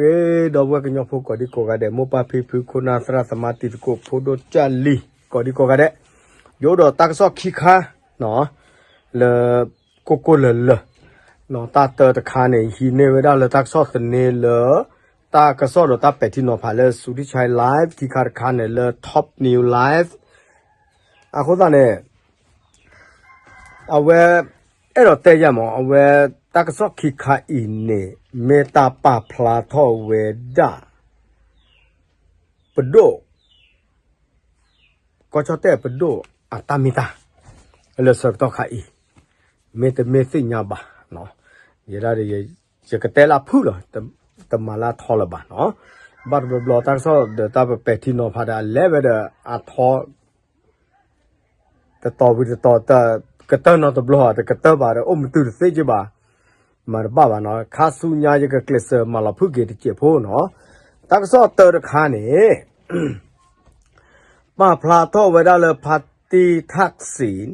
ဂ့ၤ ဒီပုၢ်ဝဲၢ်ကညီဖိကိးဒံကိးဂၤဒဲး မိၢ်ပၢ်ဖံဖု ခိၣ်နၢ်သရၣ်သမါ တံၤသကိး ဖိဒိၣ်ကၢ်လံၤ ကိးဒံကိးဂၤဒဲး, ယအိၣ်ဒီးတၢ်ကစီၣ်ခံခါနီၤ လၢ ကိၢ်ကိၢ်လၢၤလၢၤ နီၤ တၢ်တၢတခါန့ၣ် ဟံးန့ၢ်ဝဲဒၣ်လၢတၢ်ကစီၣ်သန့လၢ တၢ်ကစီၣ်ဒီးတၢ်ပဲာ်ထံနီၤဖးလၢ Suthichai Live ခံခါတခါန့ၣ် လၢ Top News Live အဃိသတးန့ၣ် အဝဲ အဲၣ်ဒိးတဲယၤမး အဝဲ တၢ်ကစီၣ်ခံခါအံၤန့ၣ် မ့ၢ်တၢ်ပာ်ဖျါထီၣ်ဝဲဒၣ် ပဒိၣ် ကီၢ်ကၠီၣ်တဲၣ်ပဒိၣ်အတၢ်မ့ၢ်တၢ် လၢဆၢကတီၢ်ခါအံၤ မ့တမ့ၢ်သ့ၣ်ညါဘၣ်နီၤ, ယဲဒၣ်ဒီး ယကတဲလၢဖုၣ်လီၤ, တမၤလၢအထီလၢၤဘၣ်နီၤ, ဘၣ်တဘျီဘျီတၢ်ကစီၣ်ဒီးတၢ်ပပဲာ်ထံနီၤဖးဒီးအလဲၤဝဲဒီး အထီ တတီၤဝံၤတတီၤ ကတၢၢ်နီတဘျီ တကတၢၢ်ဘၣ်ဒီး အိၣ်မတုၤတသ့က့ဘၣ်, မၤတဘၣ်ဘၣ်နီၤ, ခါဆူညါယကကျဲးစၢးမၤလီၤဖုၣ်က့ၤတစဲးဖိနီၤ, တၢ်ကစီၣ်တၢတခါန့ၣ် ပာ်ဖျါထီၣ်ဝဲဒၣ်လၢ ဖါတံၣ်ထၣ်စံး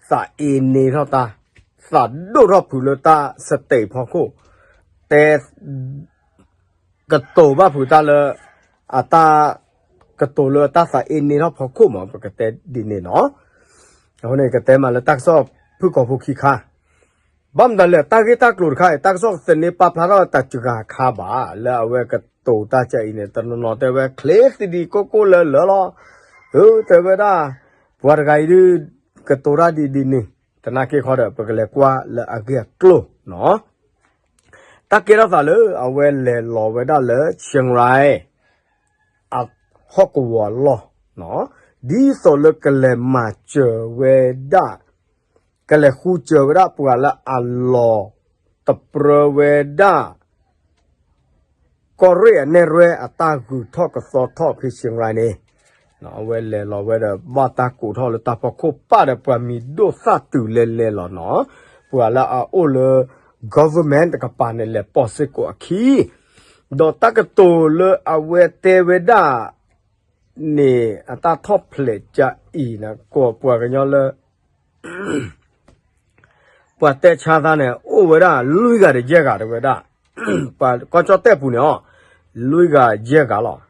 သးအ့န့ထီၣ်တၢ်, သးဒိၣ်ထီၣ်ဖုးလၢတၢ် state ဖီခိၣ်, တဲ ကတိၤဘၣ်ဖုးတၢ်လၢ အတၢ် ကတိၤလၢတၢ်သးအ့န့ထီၣ်ဖီခိၣ်မး ပကတဲဒ်န့ၣ်နီၤ, အဃိန့ၣ် ကတဲမးလၢတၢ်ကစီၣ်ဖုၣ်ကိာ်ဖိခံခါ ဘၣ်မတၤလဲၣ် တၢ်ဂ့ၢ်တၢ်ကျိၤတခါအံၤ တၢ်ကစီၣ်သန့ပာ်ဖျါထီၣ်တၢ်တဂၤခါဘၣ် လၢအဝဲကတိၤတၢ်ကအံၤန့ၣ် တနီၤနီၤတဲဝဲ ချ့သဒံးကိၢ်ကိၢ်လၢလၢလီၤ, အၢ တဲဝဲဒၣ် ပှၤတဂၤအံၤဒုး ကတိၤတၢ်ဒ်ဒ်န့ၣ် တနာ်က့ခီဒီး ပကလဲၤကွၢ်လၢအဂ့ၢ်အကျိၤနီၤ, တၢ်ကဲထီၣ်သးလၢ အဝဲလဲၤလီၤဝဲဒၣ်လၢ Chiang Rai အဟီၣ်ကဝီၤလီၢ်, ဒ်သိးလၢကလဲၤမၤစၢၤဝဲဒၣ်, ကလဲၤဃုစၢၤဝဲဒၣ်ပှၤလၢအလီၤတပြၢဝဲဒၣ် ကီၢ်ရ့ၣ်အနဲၣ်ရွဲၣ်အတၢ်ဂုၤထီၣ်ကသီထီၣ်ဖဲ Chiang Rai န့ၣ်, အဝဲလဲၤလီၤဝဲဒီး ဘၣ်တၢ်ကိးထီၣ်လၢတၢ်ဖီခိၣ်ပၣ်ဒီးပှၤမံၤဒိၣ်သၣ်တုၤလဲလဲလီၤနီၤ, ပှၤလၢအအိၣ်လၢ government တကပၤန့ၣ် လဲၤပိာ်စ့ၢ်ကီးအခံ, ဒီးတၢ်ကတိၤလၢအဝဲတဲဝဲဒၣ် န့ၣ် အတၢ်ထီၣ်ဖျဲးကအံၤန့ၣ် ကိးပှၤကညီလၢ ပှၤတဲဆါသးန့ၣ် အိၣ်ဝဲဒၣ် လွံၢ်ဂၤဒီးယဲၢ်ဂၤတဲဝဲဒၣ်, ပှၤကီၢ်ကၠီၣ်တဲၣ်ပူၤန့ၣ်အီၤ, လွံၢ်ဂၤယဲၢ်ဂၤလီၤ,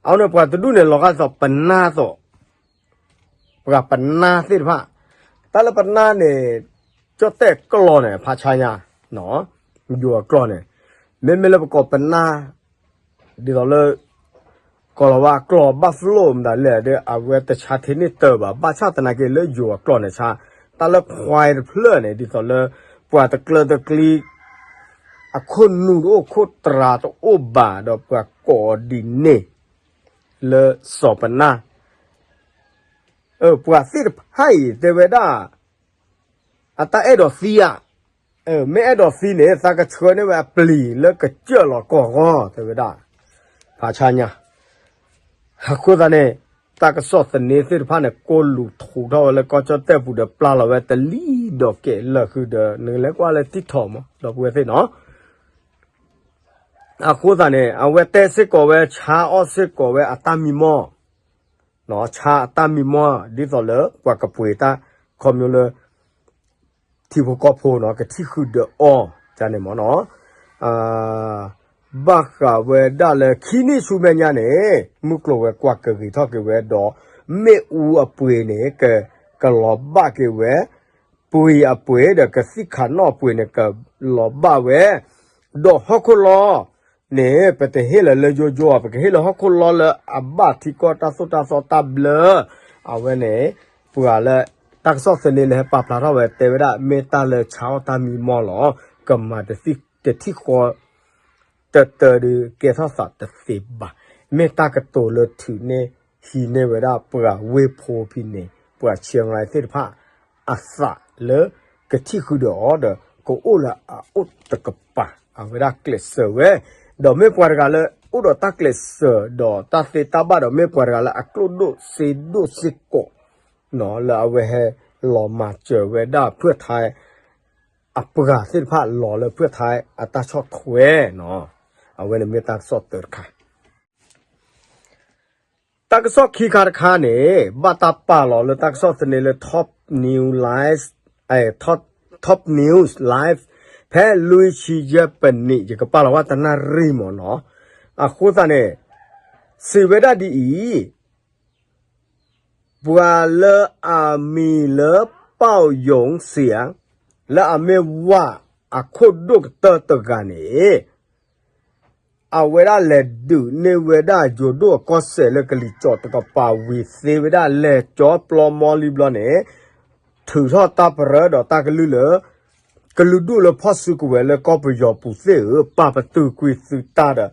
အဝဲန့ၣ်ပှၤတဒူၣ်န့ၣ် လီၤဂာ်ဒ်သိးပနၢ်သိး ပှၤပနၢ်သ့ၣ်တဖၣ်, တၢ်လၢပနၢ်န့ၣ် ကၠီၣ်တဲၣ်ကျိာ်န့ၣ် ဖးဆါညါ, ယိၤအကျိာ်န့ၣ်, မ့မ့ၢ်လၢပကိးပနၢ် ဒ်သိးလၢ ကိးလီၤဝဲကျိာ် buffalo မတၤလဲၣ်ဒီး အဝဲတဆါထဲန့ၣ်တၢၢ်ဘၣ်, ဘၣ်ဆၣ်သနာ်က့လၢယိၤအကျိာ်န့ၣ်ဆါ, တၢ်လၢခွါတဖျၢၣ်န့ၣ် ဒ်သိးလၢ ပှၤတကျၢတကျံ အခိၣ်နူာ်တအိၣ် ခိၣ်တြၤတအိၣ်ဘၣ်ဒီး ပှၤကိးအီၤဒ်န့ၣ် လၢစီၤပနၢ်, ပှၤသ့ၣ်တဖၣ်အံၤတဲဝဲဒၣ် အတၢ်အဲၣ်ဒိးသံဧါ, မ့ၢ်အဲၣ်ဒိးသံန့ၣ် သးကဆှၢန့ၢ်ဝဲအပျံၤလၢကစၢၢ်လီၤကီၢ်ဂီၢ် တဲဝဲဒၣ်, ဖးဆါညါ, အဃိသတးန့ၣ် တၢ်ကစီၣ်သန့သ့ၣ်တဖၣ်န့ၣ် ကိးလူၤထူးထီၣ်ဝဲလၢကီၢ်ကၠီၣ်တဲၣ်ပူၤဒီး ပျၢ်လီၤဝဲတလံၤဒီးကဲလၢာ်ဃုာ်ဒီး နကလဲၤကွၢ်လၢ TikTok မး ဒီပုၢ်ဝဲၢ်သ့ၣ်နီၤ အဃိသတးန့ၣ် အဝဲတဲစ့ၢ်ကီးဝဲ ဆါအီၣ်စ့ၢ်ကီးဝဲအတၢ်မံမီၢ်, ဆါအတၢ်မံမီၢ် ဒ်သိးလၢပှၤကပှ့ၤတၢ်ခီဖျိလၢ ထံဖိကီၢ်ဖိနီၤ ကထံၣ်ဃုာ်ဒီးအီၤ ကန့ၣ်မ့ၢ်နီၤ, ဘၣ်ဃးဝဲဒၣ်လၢခံနံၣ်ဆူမဲာ်ညါန့ၣ် မုၢ်ကျိၤဝဲၤကွာ်ကဂ့ၤထီၣ်က့ၤဝဲဒီး မ့ၣ်အူအပှ့ၤန့ၣ် က ကလီၤဘၣ်က့ၤဝဲ, ပှ့ၤအပှ့ၤဒီးကသံၣ်ခးနီၣ်အပှ့ၤန့ၣ် ကလီၤဘၣ်ဝဲ, ဒီးဟီၣ်ခိၣ်လီၤန့ၣ် ပတဟ့ၣ်လၢၤလၢယိယိ, ပကဟ့ၣ်လၢဟီၣ်ခိၣ်လီၤလၢအဘၣ်ထံကီၢ်တၢ်သိၣ်တၢ်သီတၢ်ဘျၢ, အဝဲန့ၣ် ပှၤလၢ တၢ်ကစီၣ်သန့လၢဟဲပာ်ဖျါထီၣ်ဝဲတဲဝဲဒၣ် မ့ၢ်တၢ်လၢဆါအီၣ်တၢ်မံမီၢ်လီၤ. ကမၤတသံၣ်တထံၣ်ဃီ တတၢၢ်ဒီးကဲထီၣ်သးတသ့ဘၣ်. မ့ၢ်တၢ်ကတိၤလၢထုးန့ၢ်ဟံးန့ၢ်ဝဲဒၣ်ပှၤဝ့ၢ်ဖိဖဲန့ၣ် ပှၤဆဲးရၤသ့ၣ်တဖၣ် အသးလၢကထံၣ်ဃုာ်ဒီးအီၤဒီး ကအိၣ်လၢအအိၣ်တကပၤ အဝဲဒၣ်ကျဲးစၢးဝဲ, ဒီးမ့ၢ်ပှၤတဂၤလၢအိၣ်ဒီးတၢ်ကျဲးစၢးဒီးတၢ်သ့တၢ်ဘၣ်ဒီး မ့ၢ်ပှၤတဂၤလၢအကျိၣ်ဒိၣ်စ့ဒိၣ်စ့ၢ်ကီး လၢအဝဲဟဲလီၤမၤစၢၤဝဲဒၣ်ဖုၣ်ထါ အပှၤသ့ၣ်တဖၣ်လီၤလၢဖုၣ်ထါအတၢ်ဆီၣ်ထွဲနီၤ, အဝဲန့ၣ်မ့ၢ်တၢ်ကစီၣ်တၢတခါ တၢ်ကစီၣ်ခံခါတခါန့ၣ် ဘၣ်တၢ်ပာ်လီၤလၢတၢ်ကစီၣ်သန့လၢ Top News Live, Top News Live ဖဲလွံၢ်ဆံယဲၢ်ပနံး ယကပာ်လီၤဝဲတနၣ်ရံၣ်မ့ၢ်နီၤ. အဃိသတးန့ၣ် စံးဝဲဒၣ်ဒ်အံၤ, ပှၤလၢအမံၤလၢ ပီၣ်ယိၤစံယၤ လၢအမ့ၢ်ဝၣ်အခိၣ်ဒိၣ်ကတၢၢ်တဂၤန့ၣ် အဝဲဒၣ်လဲၤဒုးန့ၢ်ဝဲဒၣ်ယိၤဒိၣ်အကီၢ်စဲၣ်လၢကလံၤစိးတကပၤဝံၤသ့ဝဲဒၣ် လဲၤကၠီပျီမီလံဘျီန့ၣ် ထုးထီၣ်တၢ်ပရၢဒီးတၢ်ကလုၢ်လၢ ကလုာ်ဒူၣ်လၢဖီၣ်စုကဝဲၤလၢကီၢ်ပယီၤပူၤသ့ၣ်ဧၢ, ပာ်ပတုာ်ကွံာ်သုတၢ်ဒီး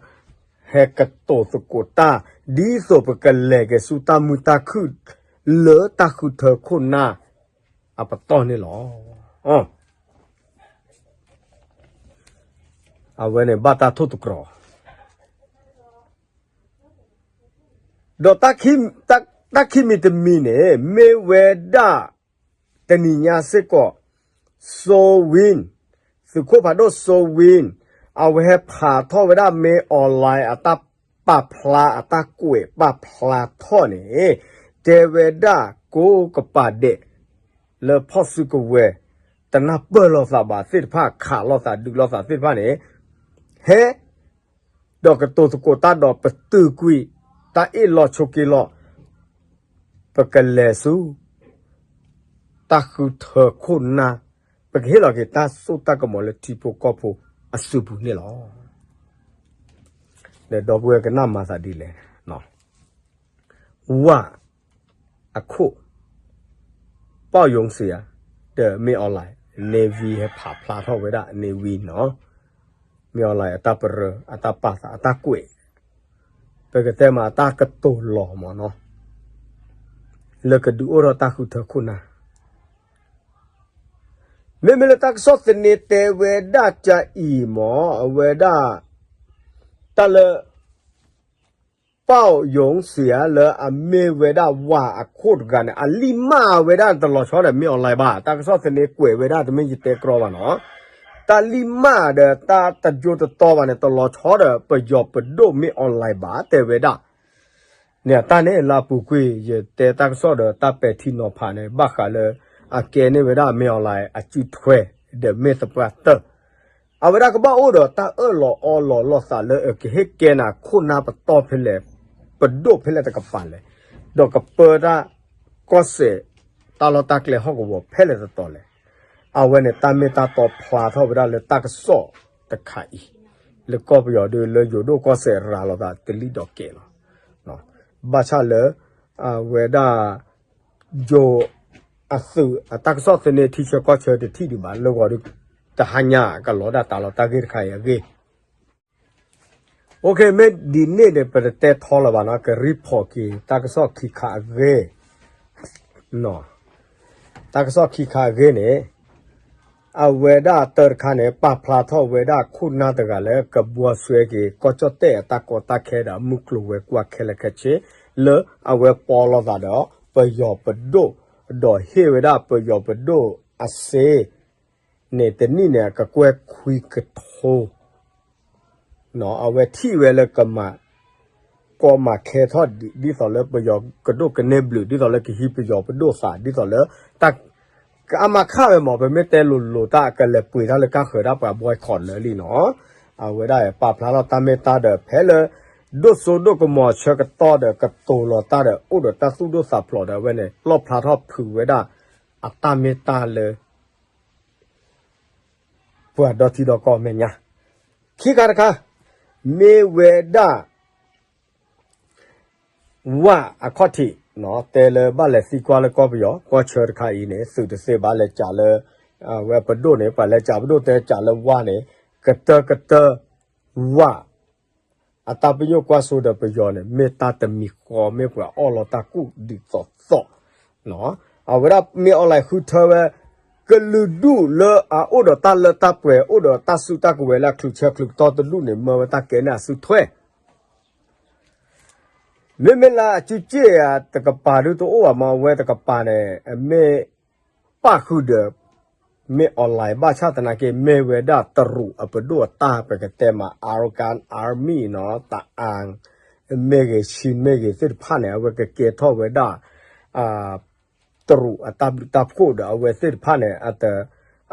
ဟဲကတိၤသကိးတၢ် ဒ်သိးပကလဲၤက့ၤဆူတၢ်မုာ်တၢ်ခုၣ် လၢတၢ်ဃုထၢခိၣ်နၢ်အပတီၢ်န့ၣ်လီၤ. အဝဲန့ၣ်ဘၣ်တၢ်ထိၣ်သတြီၤ ဒီးတၢ်ခံမံၤတမံၤန့ၣ် မ့ၢ်ဝဲဒၣ် တနံၤညါစ့ၢ်ကီး Soe Lin, သုးခိၣ်ဖးဒိၣ် Soe Lin, အဝဲဟဲဖးထီၣ်ဝဲဒၣ် မင်းအောင်လှိုင် အတၢ်ပာ်ဖျါ အတၢ်ကွဲးပာ်ဖျါထီၣ်န့ၣ် တဲဝဲဒၣ်ကိးကပၤဒဲး လၢဖီၣ်စုကဝဲၤ တနၢ်ပၢၢ်လိာ်သးဘၣ်သ့ၣ်တဖၣ် ခးလိာ်သးဒုးလိာ်သးသ့ၣ်တဖၣ်န့ၣ် ဟဲ ဒီးကတိၤသကိးတၢ်ဒီးပတုာ်ကွံာ် တၢ်အ့ၣ်လိာ်ဆိးက့လိာ် ပကလဲၤဆူ တၢ်ဃုထၢခိၣ်နၢ် ပကဟ့ၣ်လီၤက့ၤတၢ်စိတၢ်ကမီၤလၢထံဖိကီၢ်ဖိအစုပူၤန့ၣ်လီၤ. ဒီပုၢ်ဝဲၢ်ကနၣ်မၤသးဒ်လဲၣ် ဝၣ်အခိၣ် ပီၣ်ယိၤစံယၤ ဒီး မင်းအောင်လှိုင် Navy ဟဲဖးဖျါထီၣ်ဝဲဒၣ် Navy နီၤ, မင်းအောင်လှိုင် အတၢ်ပရၢ အတၢ်ပာ်သး အတၢ်ကွဲး ပကတဲမးအတၢ်ကတိၤလီၤမ့ၢ်နီၤ လၢကဒုးအိၣ်ထီၣ်တၢ်ဃုထၢခိၣ်နၢ် မ့မ့ၢ်လၢတၢ်ကစီၣ်သန့တဲဝဲဒၣ်ကၢအံၤမ့ၢ် အဝဲဒၣ် တၢ်လၢ ပီၣ်ယိၤစံယၤ လၢအမ့ၢ်ဝဲဒၣ်ဝၣ်အခိၣ်တဂၤန့ၣ် အလံၢ်မၢ်ဝဲဒၣ်တလီၤဆီဒီး မင်းအောင်လှိုင် ဘၣ်. တၢ်ကစီၣ်သန့ကွဲးဝဲဒၣ် တမ့ၢ်ယတဲကြီဘၣ်နီၤ. တၢ်လံၢ်မၢ်ဒီးတၢ်တယိတတီဘၣ်န့ၣ် တလီၤဆီဒီးပယီၤပဒိၣ် မင်းအောင်လှိုင် ဘၣ် တဲဝဲဒၣ် န့ၣ် တၢ်န့ၣ်လၢအပူၤကွံာ် ယတဲတၢ်ကစီၣ်ဒီးတၢ်ပဲာ်ထံနီၤဖးန့ၣ် ဘၣ်ဃးလၢ အကဲန့ၢ်ဝဲဒၣ် မင်းအောင်လှိုင် အစုထွဲ ဒီးမ့ၢ်သပှၢ်တၢၢ် အဝဲဒၣ်ကဘၣ်အိၣ်ဒီးတၢ်အၢၣ်လီၤအီလီၤလိာ်သးလၢ ကဟ့ၣ်ကဲနၤခိၣ်နၢ်ပတီၢ်ဖဲလဲၣ် ပဒိၣ်ဖဲလဲၣ်တကပၤလဲၣ် ဒီးကပၢတၢ် ကီၢ်စဲၣ် တၢ်လီၢ်တၢ်ကျဲဟီၣ်ကဝီၤဖဲလဲၣ်တတီၤလဲၣ်. အဝဲန့ၣ်တၢ်မ့ၢ်တၢ်တီဖျါထီၣ်ဝဲဒၣ်လၢတၢ်ကစီၣ်တခါအံၤ လၢကီၢ်ပယီၤဒီး လၢယိၤဒိၣ်ကီၢ်စဲၣ်ရၤလီၤသးတလံၣ်ဒီးကဲလီၤ. ဘၣ်ဆၣ်လၢ အဝဲဒၣ် ယိၤအသုးအတၢ်ကစီၣ်သန့ထံဆၢကီၢ်ဆၢတထံၣ်ဒံးဘၣ် လၢဂီၤဒီး တဟါညါကလီၤဒၣ်တၢ်လီၤတၢ်ဂ့ၢ်တခါအံၤအဂ့ၢ် မ့ၢ်ဒ်န့ၣ်ဒီး ပတတဲထီလၢၤဘၣ်နီၤ ကreportက့ၤ တၢ်ကစီၣ်ခံခါအဂ့ၢ် တၢ်ကစီၣ်ခံခါအဂ့ၢ်န့ၣ် အဝဲဒၣ်တၢ်တခါန့ၣ် ပာ်ဖျါထီၣ်ဝဲဒၣ်ခိၣ်နၢ်တဂၤလၢ ကဘှီဆွဲက့ၤ ကီၢ်ကၠီၣ်တဲၣ်အတၢ်ကီတၢ်ခဲဒီး မုၢ်ကျိၤဝဲၤကွာ်ခဲလၢာ်ခဲဆ့ လၢအဝဲပီလိာ်သးဒီး ပယီၤပဒိၣ် ဒီးဟ့ၣ်ဝဲဒၣ်ပယီၤပဒိၣ်အစ့ န့ၣ်တနံၣ်န့ၣ် အကကွဲၢ်ခွံကထိ အဝဲထံၣ်ဝဲလၢကမၤ ကီမၤခဲထီၣ်ဒ်သိးလၢပယီၤကဒိၣ်ကန့ၢ်ဘျုး ဒ်သိးလၢကဟံးပယီၤပဒိၣ်သး ဒ်သိးလၢ ကအါမးခါဝဲမး ပမ့ၢ်တဲလိၤလိၤတၢ်ကလဲၤပှ့ၤတၢ်လၢကါဃၢၤဒၣ်ပှၤ boycott လၢာ်လံနီၤ. အဝဲဒၣ်ပာ်ဖျါထီၣ်တၢ်မ့ၢ်တၢ်ဒီး ဖဲလၢ ဒိၣ်စိဒိၣ်ကမီၤဆၢကတီၢ်ဒီး ကတိၤလီၤတၢ်ဒီး အိၣ်ဒီးတၢ်သူၣ်ဒိၣ်သးဖျိးဒီး အဝဲန့ၣ် လီၣ်ဖျါထီၣ်ဖုးဝဲဒၣ် အတၢ်မ့ၢ်တၢ်လၢ ပှၤဒီထံဒီကီၢ်မဲာ်ညါ ခံခါတခါ မ့ၢ်ဝဲဒၣ် ဝၣ်အခီၣ်ထံး တဲလၢဘၣ်လဲၤသံကွၢ်လၢကီၢ်ပယီၤ ကီၢ်ဆၢတခါအံၤန့ၣ် သုးတသ့ဘၣ်လဲၤကးလၢ အဝဲပဒိၣ်န့ၣ် ပှၤလဲၤကးပဒိၣ်တဲကးလၢဝၣ်န့ၣ် ကတၢၢ်ကတၢၢ် ဝၣ် အတၢ်ပညိၣ်ကွၢ်စိဒီးပယီၤန့ၣ် မ့ၢ်တၢ်တမံၤဃီ မ့ၢ်ပှၤအီၣ်လီၤတၢ်ကူၣ်ဒ်သိးသိး အဝဲဒၣ်မ့ၢ်အီၤလဲၤဃုထၢဝဲ ကလုာ်ဒူၣ်လၢအအိၣ်ဒီးတၢ်လၢတၢ်ပှဲၤ အိၣ်ဒီးတၢ်စုတၢ်ကဝဲၤလၢအချုးဆၢချုးကတီၢ်တဒူၣ်န့ၣ် မၢဝဲတၢ်ကဲန့ၣ်အစုထွဲ မ့မ့ၢ်လၢအစုစ့ၣ်တကပၤဒုတအိၣ်ဘၣ်မး အဝဲတကပၤန့ၣ် မ့ၢ်ပၣ်ဃုာ်ဒီး မ့ၢ်အီၤလဲၤဘၣ်ဆၣ်သနာ်က့ မ့ၢ်ဝဲဒၣ်တရူးအပဒိၣ်အတၢ် ပကတဲမး Arakan Army နီၤ တအၣ် မ့ၢ်ဂ့ၤ Chin မ့ၢ်ဂ့ၤသ့ၣ်တဖၣ်န့ၣ် အဝဲကကဲထီၣ်ဝဲဒၣ် တရူးအတၢ်ဘျုးတၢ်ဖှိၣ်ဒီး အဝဲသ့ၣ်တဖၣ်န့ၣ် အတ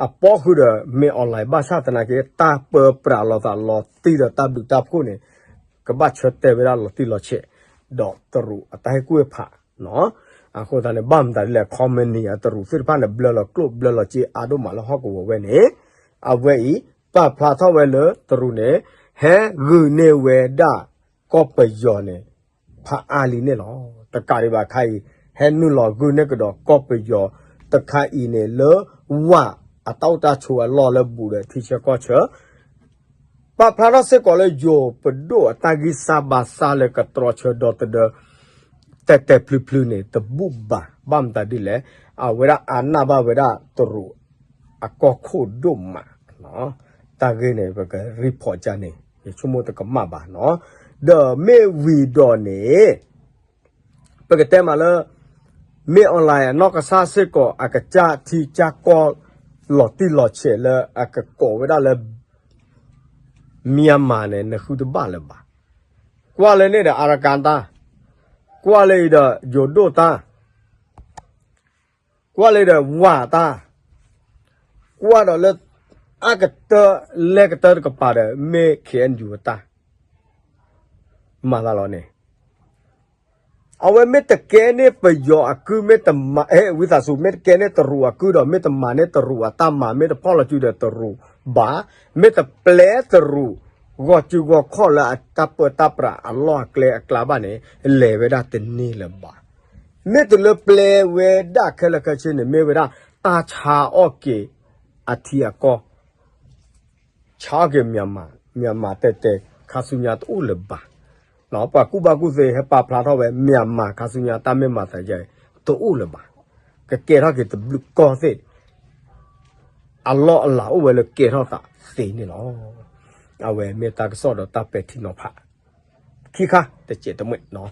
အပီဃုာ်ဒီး မင်းအောင်လှိုင် ဘၣ်ဆၣ်သနာ်က့ တၢ်ပၢပြးလီၤသးလီၤတံၢ်ဒီးတၢ်ဘျုးတၢ်ဖှိၣ်န့ၣ် ကဘၣ်ဆၢတဲာ်ဝဲဒၣ်လီၤတံၢ်လီၤဆဲး ဒီးတရူးအတၢ်ဟ့ၣ်ကူၣ်ဟ့ၣ်ဖး အဃိသတးန့ၣ် ဘၣ်မတၤဒ်လဲၣ် ခီမနံၤအတရူးသ့ၣ်တဖၣ်န့ၣ် ဘျၢလီၤကျိၣ်ဘျၢလီၤစ့အါဒိၣ်မးလၢဟီၣ်ကဝီၤဝဲန့ၣ် အဝဲအံၤ ပာ်ဖျါထီၣ်ဝဲလၢတရူးန့ၣ် ဟဲဂုာ်န့ၢ်ဝဲဒၣ် ကီၢ်ပယီၤန့ၣ် ဖးအါလံန့ၣ်လီၤ. တကးဒံးဘၣ်ခါအံၤ ဟဲနုာ်လီၤဂုာ်န့ၢ်ကဒီးကီၢ်ပယီၤတခါအံၤန့ၣ် လၢဝဲအတၢ်အိၣ်တၢ်ဆိးအလီၢ်လၢဘူးဒီးထံဆၢကီၢ်ဆၢ ပာ်ဖျါထီၣ်စ့ၢ်ကီးလၢယိၤပဒိၣ်အတၢ်ဂံၢ်စၢ်ဘါစၢ်လၢကတြီဆၢဒီသဒၢ တဲာ်တဲာ်ဖျုးဖျုးန့ၣ် တဘူၣ်ဘၣ် ဘၣ်မတၤဒ်လဲၣ် အဝဲဒၣ်အါနၢ်ဘၣ်ဝဲဒၣ်တရူး အကီၢ်ခိၣ်ဒိၣ်မး တၢ်ဂ့ၢ်န့ၣ် ပကreportကန့ၣ် ယဆိကမိၣ်တကမၣ်ဘၣ်နီၤ ဒီးမ့ၢ်ဝံၤဒီးန့ၣ် ပကတဲမးလၢ မင်းအောင်လှိုင် အနီၢ်ကစၢ်စ့ၢ်ကီး အကစၢ်ထံကစၢ်ကီၢ် လီၤတံၢ်လီၤဆဲးလၢအကကိးဝဲဒၣ်လၢ Myanmarန့ၣ် နဃုတဘၣ်လၢၤဘၣ်. ကွၢ်လၢန့ၣ်ဒီး Arakan တၢ်, ကွၢ်လၢအံၤဒီး ယိၤဒိၣ်တၢ် ကွၢ်လၢဒီးဝၤတၢ်, ကွၢ်ဒီးလၢ အကတၢၢ်လဲၤကတၢၢ်တကပၤဒီး မ့ၢ် KNU အတၢ်, မၤသးလီၤန့ၣ်, အဝဲမ့ၢ်တကဲန့ၢ်ပယီၤအကုၢ် မ့ၢ်တမၤ ဝံသးစူၤ မ့ၢ်တကဲန့ၢ်တရူးအကုၢ်ဒီး မ့ၢ်တမၤန့ၢ်တရူးအတၢ်မၤ မ့ၢ်တဖီၣ်လီၤစုဒီးတရူးဘၣ်, မ့ၢ်တပျဲတရူး ဂီၤစုဂီၤခီၣ်လၢအတၢ်ပၢတၢ်ပြးအလီၢ်အကျဲအကျါဘၣ်န့ၣ် လဲၤဝဲဒၣ်တန့ၢ်လၢၤဘၣ်. မ့ၢ်တုၤလၢပျဲဝဲဒၣ်ခဲလၢာ်ခဲဆ့န့ၣ် မ့ၢ်ဝဲဒၣ်တၢ်ဆါအီၣ်က့ၤအထံအကီၢ်, ဆါအီၣ်က့ၤ Myanmar, Myanmar တဲတဲ ခါဆူညါတအိၣ်လၢၤဘၣ်. ပှၤကူၣ်ဘၣ်ကူၣ်သ့ဟဲပာ်ဖျါထီၣ်ဝဲ Myanmar ခါဆူညါတၢ်မ့ၢ်မၤသးယဲ တအိၣ်လၢၤဘၣ်. ကကဲထီၣ်က့ၤတဘျုးကီၢ်သ့ၣ် အလီၢ်အလၤအိၣ်ဝဲလၢကဲထီၣ်သးသ့န့ၣ်လီၤ. အဝဲမ့ၢ်တၢ်ကစီၣ်ဒီးတၢ်ပဲာ်ထံနီၤဖး ခံခါတစဲးတမှဲၣ်,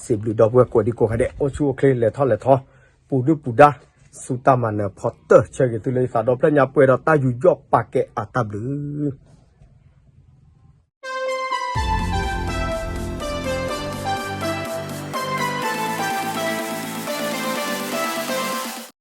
စံးဘျုးဒီပုၢ်ဝဲၢ်ကိးဒံကိးဂၤဒဲး အိၣ်ဆူၣ်အိၣ်ချ့ လဲၤထီၣ်လဲၤထီ, ပူၤဒုၣ်ပူၤဒါ, ဆူတၢ်မၤနၢၤဖီတၢၢ် ဆၢဂ့ၤသုလၢယသးဒီဖျၢၣ်ညါပှဲၤဒီးတၢ်ယူးယီၣ်ပာ်ကဲအတၢ်ဘျုး